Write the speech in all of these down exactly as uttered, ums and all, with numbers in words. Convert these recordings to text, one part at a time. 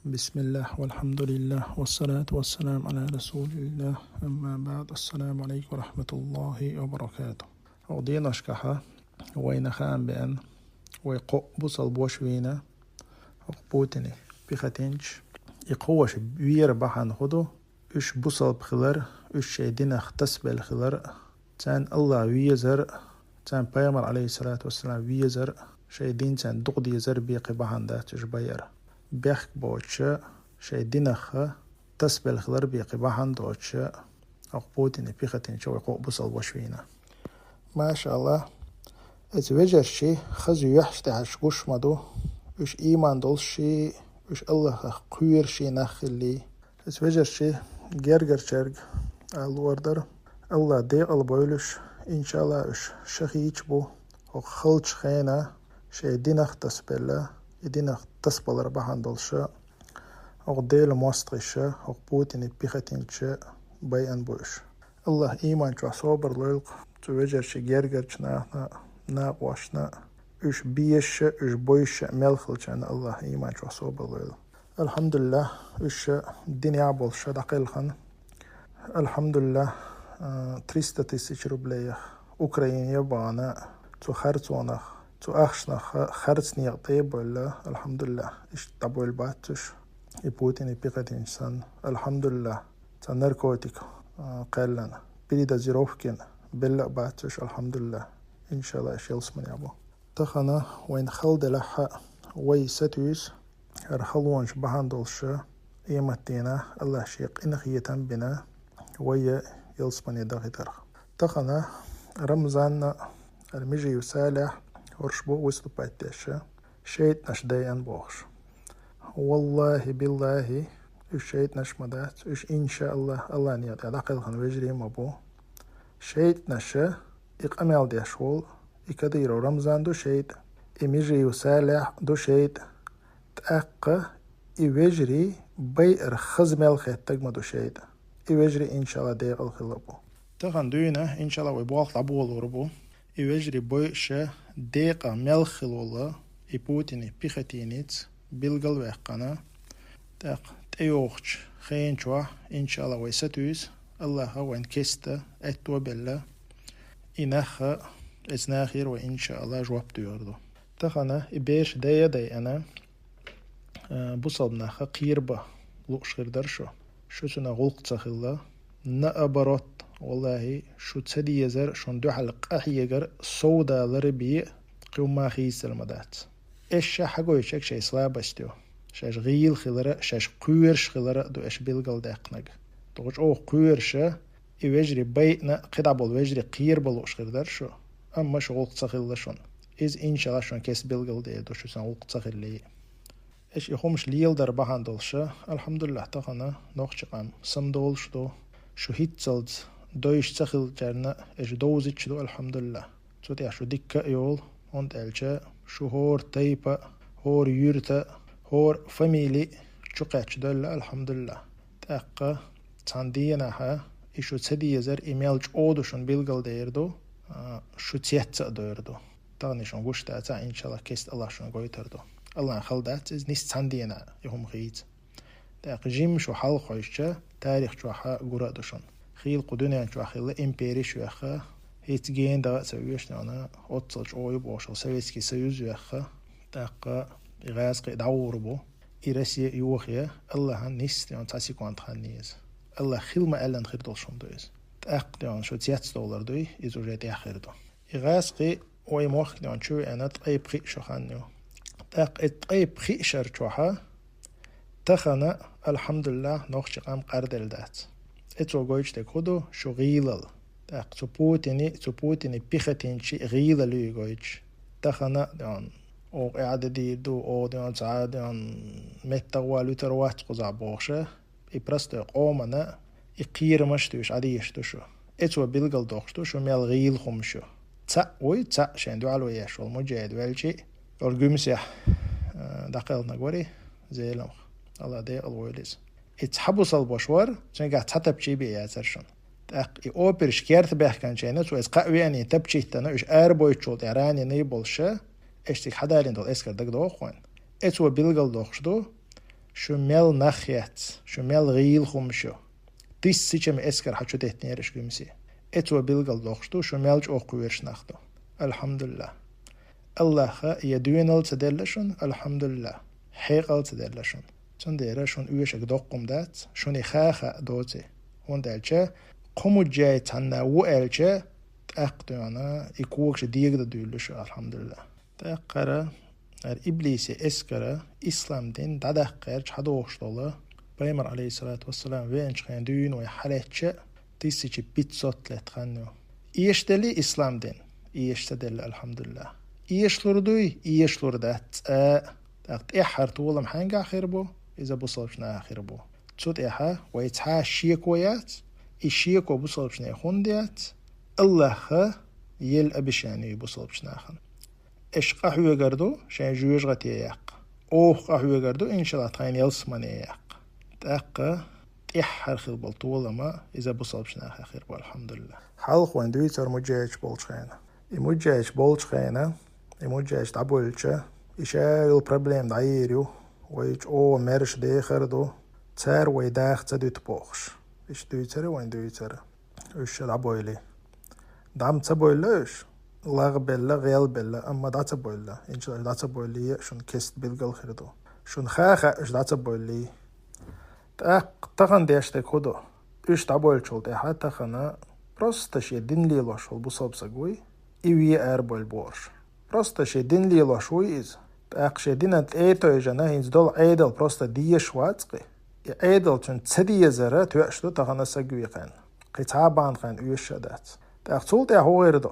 بسم الله والحمد لله والصلاة والسلام على رسول الله، أما بعد. السلام عليكم ورحمة الله وبركاته. ХӀокху деношкахь вайна хаам беана, вай кхоъ бусалба ваша вийна хӀокху Путинан пехотинцаша. И кхо ваша вер бахьана хӀун ду? Уьш бусалба хилар, уьш шайн динах тасабелла хилар, царна АллахӀ везар, царна пайхамар, алейхиссалату вассалам, везар, шайн дин царна дукха дезар бен кхин бахьана дац уьш байар. Бехк боцуша, шайн динах тасабелла хилар бен кхин бахьана доцуша, хӀокху Путинан пехотинцаша вай кхоъ бусалба ваша вийна. Маша АллахӀ, оцу вежаршна хаза юьхьаш тӀехь гуш ма ду, уьш ийман долуш а, уьш АллахӀах кхоьруш а нах хилла. Оцу вежаршна гергарчаьрга ала луур дара, АллахӀа декъал бойла уьш, иншаАллахӀ, уьш шахӀидаш бу, хӀокху халчу хенахь шайн динах тасабелла, и динах тасабалар бахьана долуша, хӀокху Делан мостагӀаша, хӀокху Путинан пехотинцаша байина бу уьш. АллахӀа ийман чохь собар лойла-кх цу вежаршна гергарчу нахана а, накъосташна а, уьш безаш а, уьш бойуш а мел хиллачарна АллахӀа ийман чохь собар лойла. АлхьамдулиллахӀ, уьш динехь болуш дӀакхелхина. АлхьамдулиллахӀ, а, триста тысяч рублех Украине а бахана, цу харцонах, цу ахчанах харц некъа тӀе а бевлла, алхьамдулиллахӀ, иштта дӀабевлла бац уьш, и Путинан пехотинцаш санна, алхьамдулиллахӀ. Цхьа наркотик, а, кхаьллина, передозировкина белла а бац уьш, алхьамдулиллахӀ. ИншаАллахӀ, уьш ялсаманехь бу. Тахана вайна хала делахь а, вай сатуьйсу, хӀара халонаш бахьана долуша, къематдийнахь АллахӀа шен къинхетам бина, вай а ялсамане дахийтарх. Тахана Рамзанна, хӀара Межиев Салехь, хӀорш бу выступать деш, шайтӀанаш дайина бохуш. ВаллахӀи, биллахӀи, уьш шайтӀанаш ма дац, уьш, иншаАллахӀ, АллахӀан некъа тӀехь дӀакхелхина вежарий ма бу. ШайтӀанаша и къамел деш волу, и Кадыров Рамзан ду шайтӀа, и Межиев Салехь ду шайтӀа, тӀаккха и вежарий байар хаза мел хеттарг ма ду шайтӀа. И вежарий, иншаАллахӀ, декъала хилла бу. Тахана дуьйна, иншаАллахӀ, вай болх дӀаболор бу. И вежарий бойуша декъа мел хилла волу и Путинан пехотинец билгал а ваьккхина, тӀаккха тӀейогӀучу хенан чохь, иншаАллахӀ, вай сатуьйсу, АллахӀа вайна кеста аьтто а белла, и нах а, эцу нахера вай, иншаАллахӀ, жоп доьхур ду. Тахана и бераш дай а дайина, а, бусалба нах кхерабан лууш хир дара шу. Шу цунах гӀуллакх ца хилла. Наоборот, валлахӀи, шу ца дезар, шуна дуьхьал къахьегар, совдалар бен кхин хӀумма хийцаделла ма дац. Эшша хьагойтуш шайн слабость ю. Шаьш гӀийла хилар а, шаьш кхоьруш хилар а ду эш билгалдаьккхинарг. Дукха чӀогӀа кхоьруша, и вежарий байина а, кхидӀа болу вежарий кхерабан лууш хир дара шу. Амма шу гӀуллакх ца хилла шуна. Иза, иншаАллахӀ, шуна кеста билгалдер ду, шу цунах гӀуллакх ца хиллий. Эш и хӀумаш леладар бахьана долуша, алхьамдулиллахӀ, тахана нохчийн къам самадолуш ду, шу хӀинццалц дойуш ца хиллачарна эш довзуьйтуш ду, алхьамдулиллахӀ. Цу тӀехь шу дика а йолу, хӀунда аьлча шу хӀора тайпа, хӀора юьрта, хӀора фамили чу кхаьчна довлла, алхьамдулиллахӀ. ТӀаккха цхьана дийнахьа и шу ца дезар, и мел чӀогӀа ду шуна билгалдер ду, а, шу цец а дер ду. Тахана шуна гуш дацахь, иншаАллахӀ, кеста АллахӀа шуна гойтур ду. АллахӀан хала дац иза, нийса цхьана дийнахьа и хӀума хийца. ТӀаккха жимма шу хьалха хьовсча, тарих чохь гура а ду шуна. Хийла кху дуьнен чохь хилла империш а вехха, хӀинца гена дагӀа а ца вешна, оццал чӀогӀа ю бохуш волу Советский Союз а вехха, тӀаккха и гӀазкхи а дӀагӀур бу, и Россия а йохаян, АллахӀан нийса цхьа секунд хан еза. АллахӀа хила ма-аьллина хир долуш хӀума ду иза. ТӀаккха шу цецдовлар дуй, иза уже тӀехь хир ду. И гӀазкхи вай мохк чу веана ткъе пхиъ шо хан ю. ТӀаккха и ткъе пхиъ шар чохь тахана, алхьамдулиллахӀ, нохчийн къам къарделла дац. Эцо гойтуш дерг хӀун ду? Шу гӀийлалла. ТӀаккха цу Путини, цу Путини пехотинцийн гӀийлалла ю гойтуш. Тахана, ден, оха къаьхьа дийр ду, оха, ден, цхьа, ден, меттах вала вуьтур вац кхузахь бохуша. И простой къомана и кхерамаш а туьйсуш Ӏадийш ду шу. Эцо билгалдоккхуш ду шу мел гӀийла хӀумаш ю. Цхьаъ вуй, цхьаъ шайн дуьхьал ву еш волу муджахид велчи, олу гуьмсехь, а, дӀакхелхинарг вари, Зеламха. АллахӀ декъала войла иза. И цхьа бусалба ваша вара, цуьнгахь цхьа тапчий бен яцара шуна. ТӀаккха и операш керта баьхкинчу хенахь, цо иза кхаъ веана тапчий тана, уьш арабойтучул тӀаьхьа раненый болуша, эш цига хьадалийна долу эскар дагадогӀу хьуна. Эцо билгалдоккхуш ду, Шу мел нах яц, шу мел гӀийла хӀума шу. Тиссачам эскар хьа чу деттинера шу гимси. Эцо билгал дохуш ду, шу мел чӀокху верш нах ду. Алхьамдулилла. Аллаха я дуьйнал ца делла шун, алхьамдулилла. Хьекъал ца делла шун. Цундела шун оьшаг доккхум дац, шуни ха-ха доци. ХӀунда аьлча, кхумуджай цхьанна ву аьлча, тӀаккха дуьйна, и когаш дега да дуьйлуш, алхьамдулилла. ТӀаккхара, ар иблисе эскара, ислам дин дӀадаккхарча хьадохуш дола, Пайхамар, алейхиссалату вассалам, веанча хен дуьйна вай хьалечча, тысяча пятьсот лет хан ю. Эш дели ислам дин? Эш ца делла, алхьамдулилла. Эш лур дуй? Эш лур дац цӀа. ТӀаккха тӀеххьар толам хьанга хир бу? Иза бусалбачу наха хир бу. Цу тӀехьа вай цхьа шеко яц, и шеко бусалбачу нехан хӀунда яц? Аллаха ел обещание бусалбачу нахана. Эш къахьоьгар ду шайн жоьжагӀате яккха. Оха къахьоьгар ду, иншалла, тхайна ялсмане яккха. ТӀаккха тӀеххьара хила болу толама иза бусалбачу наха хир бу, алхьамдулилла. Хьалха вайн дуьйцар муджаьча болчу хена. И муджаьча болчу хена, и муджаьча дӀабойлча, и ша йолу проблема дӀаер ю, вай чӀогӀа мерша дехар ду, цара вай даха ца дуьту бохуш. Иштта дуьйцара вайн дуьйцара. Уьш ша дӀабойли. ДӀа ма ца бойла уьш, лагӀбелла, гӀелбелла, амма дӀа ца бойла. Иншалла, дӀа ца бойли, шуна кест билгал хир ду. Шуна ха-ха уьш дӀа ца бойли. ТӀаккха тахана деш дерг хӀун ду? Уьш дӀабойлучул тӀаьхьа тахана просто шен дин лелош волу бусалба саг вуй, и ве арабойла бохуш. Просто шен дин лелош вуй иза. ТӀаккха шен динан тӀе а тевжина, хӀинца долу Ӏедал просто дезаш вац кхин. И Ӏедал цуьнан ца дезара тоьаш ду тахана саг векхарна. Кхин цхьа а бахьана хьайна оьшуш а дац. ТӀаккха цул тӀаьхьа хӀун хир ду?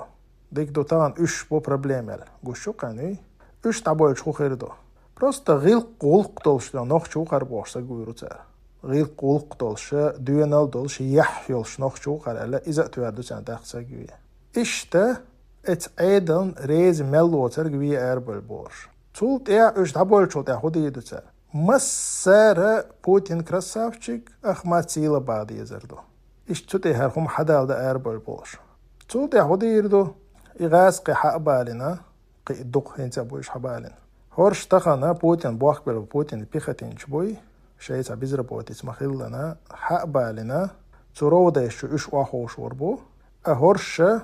Дика ду, тахана уьш бу проблема аьлла. Гуш ю кхаьнний? Уьш дӀабойлуш хӀун хир ду? Просто гӀиллакх-гӀуллакх долуш нохчо ву хӀара бохуш саг вуьйр ву цара. ГӀиллакх-гӀуллакх долуша, доьналла долуша, яхь йолуш нохчо ву хӀара аьлла, иза а тоьар ду царна тӀаккха саг ве. Иштта, эца Ӏедална реза мел лоцург ве арабойла бохуш. Цул тӀаьхьа уьш дӀабойлучул тӀаьхьа хӀун дийр ду цара? Массара Путин красавчик, Ахмат сийла баха дезар ду. Иштта цу тӀе хӀара хӀума хьадалда арабойла бохуш. Цул тӀаьхьа хӀун дийр ду? И гӀазкхи хьа а балина, кхин а дукха хӀинца а бу уьш хьабалина. ХӀорш тахана Путин бохкабелла, Путин пехотинча буй, шайца безработица ма-хиллана, хьа а балина, цу ровдайш чу уьш охьаховшор бу, а хӀорша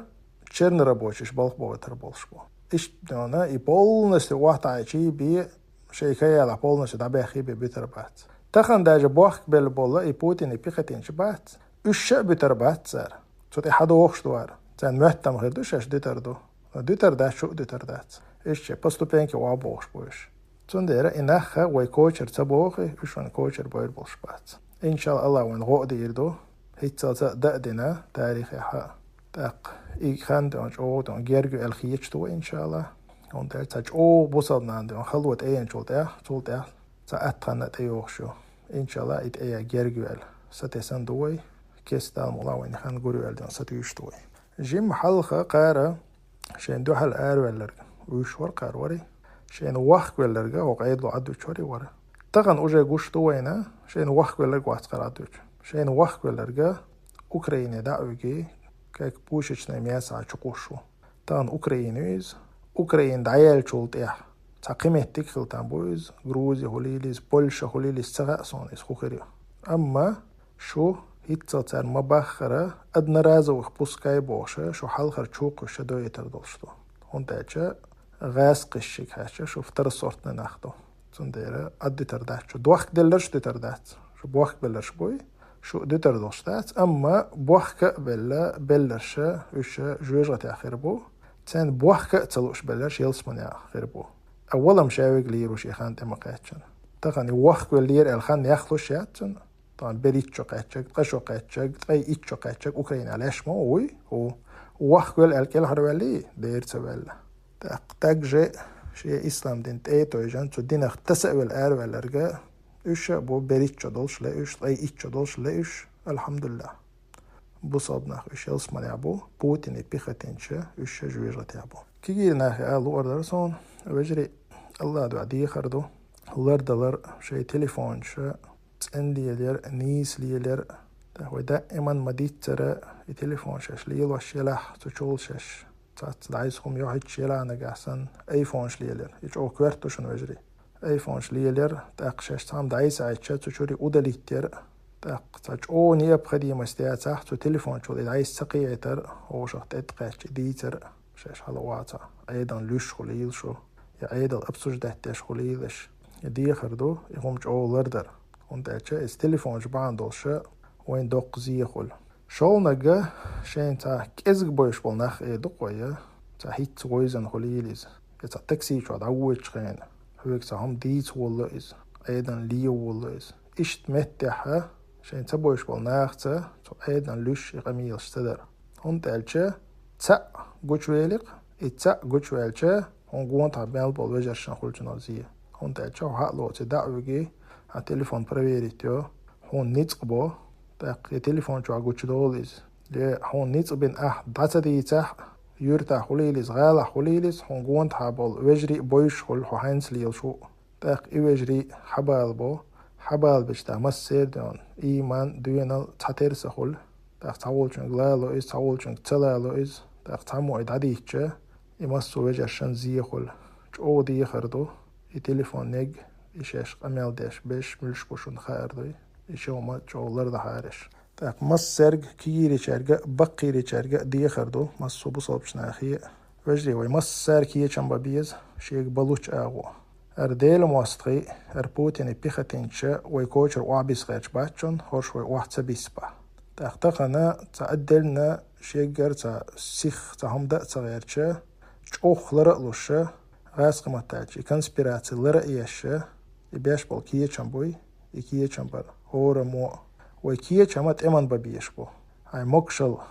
чернорабочийш балха бовтар болуш бу. Иштта дона и полностью охьатаӀийчий бе, шайн каялахь полностью дӀабаьххий бе буьтар бац. Тахана даже бохкабелла болла и Путин и пехотинча бац. Уьш ша а буьтар бац цара. Цу тӀе хьадохуш ду хӀара. Царна моьттам хир ду, шаьш дуьтар ду. Но дуьтар дац, шу а дуьтар дац. Иштта по ступеньке охьабохуш бу уьш. Цундела и нахха вай кочара ца боху, уьш вайн кочара бойр болуш бац. Иншалла, Аллах вайн гӀо а дийр ду. ХӀинццалца а дан а дина, тарихехь а. ТӀаккха и хан дон чӀогӀа дон герга ю аьлла хеташ ду вай, иншалла. ХӀунда аьлча цхьа чӀогӀа бусалба нана дон хало тӀееначул тӀехь, цул тӀехь цхьа атта хан а тӀейогӀуш ю. Иншалла, и тӀе я герга ю аьлла. Сатесна ду вай, кеста Дала мукъ лахь вайна хан гур ю аьлла дон сатуьйсуш ду вай. Жимма хьалха кхара шайн дуьхьал араваьлларг вуьйш вара кхара вари. Шайна вахкавелларга хӀокху Ӏедало Ӏадвича вари вара. Тахана уже гуш ду вайна, шайна вахкавелларг вац кхара Ӏадвича. Шайна вахкавелларга Украине дӀа а виги, как пушечное мясо а чукхуш ву. Тахана Украина ю иза. Украина дӀаяьллачул тӀехь цхьа кхин меттиг хила там бу иза. Грузи хуьлийла иза, Польша хуьлийла иза, ца хаьа суна иза хӀун хир ю. Амма шу хӀинццалц царна ма-баххара, одноразовых пускай бохуша, шу хьалхара чу кхуьйша дойтар долуш ду. ХӀунда аьлча гӀазкхишшиг хьаьжча, шу второсортный нах ду. Цундела Ӏаддуьтар дац шу. Дохкаделларш дуьтар дац. Шу бохкабелларш буй, шу дуьтар долуш дац, амма бохка а белла, белларша, уьша жоьжахатех хир бу. Царна бохка а ца лууш белларш ялсманех хир бу. А валам шаверг лийр ву шен хан тӀе ма-кхаьччина. Тахана вахкавеллера аьлла хан яхлуш яц цунна. Тахана берхӀитта шо кхаьччаг, ткъа шо кхаьччаг, ткъе итт шо кхаьччаг Украина леш ма вуй, ву. Вахкавелла аьлла кӀелхьарваьллий, дера ца ваьлла. ТӀаккха также шен ислам дин тӀе а тойжан, цу динах таса а велла араваьлларга, уьш а бу берхӀитта шо долуш ле уьш, ткъе итт шо долуш ле уьш, алхьамдулиллах. Бусалба нах уьш ялсманехь бу, Путине пехотинча уьш а жоьжахатехь бу. Кегийра нахе а луъар дара суна, вежарий, Аллах дуьхьа дехар ду, лардалар шайн телефонаш цӀена лелар, нийса лелар. ТӀаккха вай даиман ма-дийццара, и телефон шаьш лелош елахь, цу чул шаьш цхьацца дӀайса хӀума йохьуьйтуш елахь нагахь санна, айфонаш лелар. И чӀогӀа коьрта ду шуна, вежарий. айфонаш лелаяр, тӀаккха шаьш цхьамма дӀайса Ӏайча, цу чури удалить яр, тӀаккха цхьа чӀогӀа необходимость яцахь, цу телефон чула и дӀайса ца кхийтар, хьошах тӀе тӀакхаьчча дийцар, шаьш хьала ваца, Ӏедан луьш хула йийла шу, я Ӏедал обсуждать деш хула йийла аш. И дехар ду, и хӀума чӀогӀа лардар. ХӀунда аьлча иза телефонаш бахьана долуш вайн доккха зехула. ШоллагӀа, шайна цхьа кӀезиг бовзаш болу нах э ду-кх вай, цхьа хӀинцца вевзина хула йийла иза. Я цхьа такси чохь дӀавоьдучу хенахь, хьоьга цхьа хӀума дийца воллу иза, Ӏедан ле воллу иза. Иштта меттехь, шайна ца бовзаш болу нахаца цу Ӏедан луьш и къамелаш ца дара. ХӀунда аьлча цхьаъ гучувеликх, и цхьаъ гучуваьлча, хьуна гонахьа мел болу вежаршна хуьлу цунах зе. ХӀунда аьлча хьо хьа а лоций дӀа а вуьгий, хьан телефон проверить йо, хьуна ницкъ бо, тӀаккха и телефон чохь гучудолу иза. Я хьуна ницкъ бина ахь дӀа ца дийцахь, юьртахь хуьлийла иза, гӀалахь хуьлийла иза, хьуна гонахьа болу вежарий а бовзуш хуьлу хьо хьаьнца лелаш ву. ТӀаккха и вежарий хьабалабо, хьабалабича тӀаккха массеран а ийман, доьналла цхьатерра ца хуьлу. ТӀаккха цхьаволчуьнга лало иза, цхьаволчуьнга ца лало иза, тӀаккха цхьаммо и дӀадийцча, и массо а вежаршна зе хуьлу. ЧӀогӀа дехар ду, и телефон ниг, и шаьш къамел деш берш муьлш бу шуна хаар дуй, и ши хӀума чӀогӀа лардахьара аш. ТӀаккха массаьрга, кегийричаьрга а, баккхийричаьрга а дехар ду, массо а бусалбачу нахе а. Вежарий, вай массара кечам бан беза шега балучу агӀо. ХӀара Делан мостагӀий, хӀара Путинан пехотинцаша вай кочара охьабисса гӀерташ бац шуна, хӀорш вай охьа ца бисса бан. ТӀаккха тахана цхьа отдельно шегара цхьа сих, цхьа хӀума дан а ца гӀерташ, чӀогӀа лара а луш, гӀазкхи маттахь аьлча, и конспираци лара а еш, и беш болу кечам буй, и кечам бар хӀораммо а. Вай кечам а тӀеман бан безаш бу. Хьайн могушалла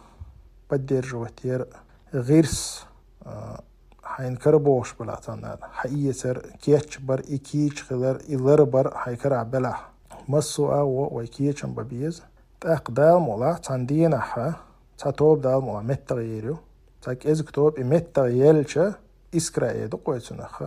поддерживать яр, гӀирс, а, хьайна карабохуш белахь цхьаннена, хьаэцар, кечбар, и кийча хилар, и ларбар хьайн карахь белахь. Массо а агӀо вай кечам бан беза. ТӀаккха Дала мукъалахь цхьана дийнахь, цхьа тоба Дала мукъалахь меттах ер ю. Цхьа кӀезиг тоба и меттах елча, искра э ду-кх вай цунах.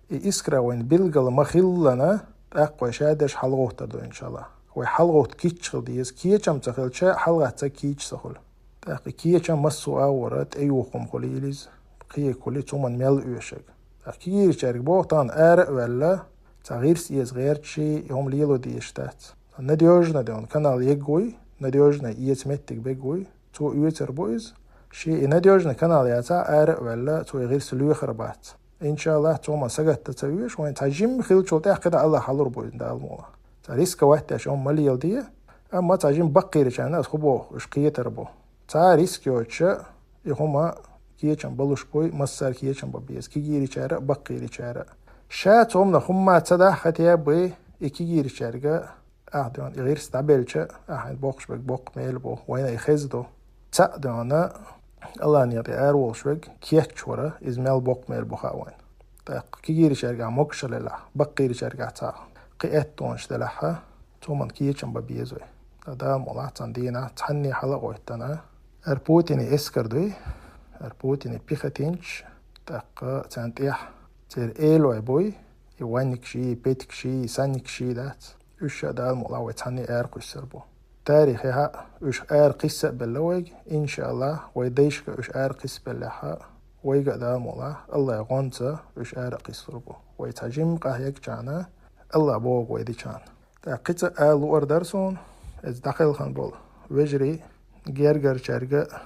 И искра вайна билггал ма-хиллана, тӀаккха вай шадерш хьалагӀовттар ду, иншаллахӀ. Вай хьалагӀовтта кийча хила деза, кечам ца хилча, хьалагӀатта кийча ца хуьлу. ТӀаккха и кечам массо а агӀора тӀеюху хӀума хуьлийла иза, кхиъ хуьлу цу хӀуманна мел оьшург. ТӀаккха кегийричаьрга боху тахана ара а ваьлла, цхьа гӀирс эца гӀерташ и хӀума лело дезаш дац. Надёжна ден канал егга вуй, надёжна эца меттиг бегга вуй, цо оьцур бу иза. Шен и надёжный канал яцахь ара а ваьлла, цо и гӀирс лоьхур бац. ИншаллахӀ, цо ма сагатта ца оьшу, вайн цхьа жимма хиллачул тӀаьхьа кхидӀа АллахӀ хьалур бу иза Дала мукъалахь. Цхьа рисковать деш хӀума ма леладе, амма цхьа жимма баккхийричарна аса хӀун боху, уьш кхетар бу. Цхьа риск йоцуша, и хӀума кечам балуш буй, массара кечам бан беза, кегийричара а, баккхийричара а. Ша цу хӀуманах хӀумма ца дахь хатеб, и кегийричаьрга Ахь дена и гӀирс дӀабелча, ахьа боккхуш берг боккха мел бу, вайна и хеза ду. Цхьаъ дена, АллахӀ некъа тӀе ара волуш верг кечвара, иза мел боккха мел бу хаьа вайна. ТӀаккха кегийрачаьргахь могушалла делахь, баккхийрачаьргахь цхьа кхин аьттонаш делахь, цу хӀуманна кечам бан беза вай. Ткъа Дала мукъалахь цхьана дийнахь цхьанне хьала а гӀоьттина, хӀара Путинан эскар дуй, хӀара Путинан пехотинцаш, тӀаккха царна тӀехь церан элой буй, и ванникаш, петигаш, санникаш дац. Уьш а Дала мукъалахь вай цхьанне ара кхуьссур бу. Тарихехь а уьш ара кхисса а белла вайга, иншаллахӀ, вай дайшка уьш ара кхиссабеллехь а, вайга а Дала мукъалахь, АллахӀан гӀонца уьш ара а кхиссур бу. Вай цхьа жимма къахьегчарна, АллахӀ бохург вай дичарна. ТӀаккха кхин цхьа ала луъур дара суна, иза дӀакхелхина болу вежарий, гергарчаьрга а,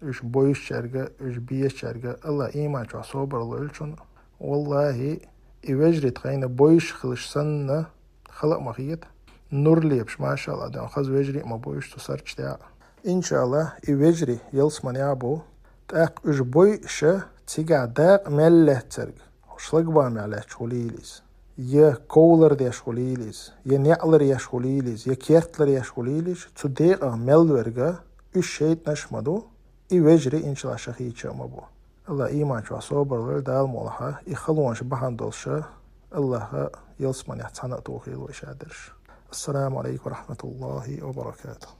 уьш бовзучаьрга а, уьш безачаьрга а, АллахӀ ийман чохь собар лойла шуна. ВаллахӀи, и вежарий тхайна бовзуш хилча санна, хала а ма хета. Нур лепаш, машаллахӀ, ден хаза вежарий а ма бу уьш цу сарчу тӀехь. ИншаллахӀ, и вежарий ялсаманехь а бу. ТӀаккха уьш бойуша цигахь дакъа мел лаьцнарг, шлагбаумехь лаьтташ хуьлийла иза, я ковлар деш хуьлийла иза, я неӀалар еш хуьлийла иза, я кертлар еш хуьлийла иза, цу декъах мел верг, уьш шайтӀанаш а ма ду, и вежарий, иншаллахӀ, шахийча а ма бу. АллахӀ ийман чохь собар лойла, Дала мукъалахь, и халонаш бахьана долуша, АллахӀа ялсаманехь цхьаьна а тухийла вай шадерш. Ассаламу Ӏалайкум ва рахьматуллахӀи ва баракатухӀ.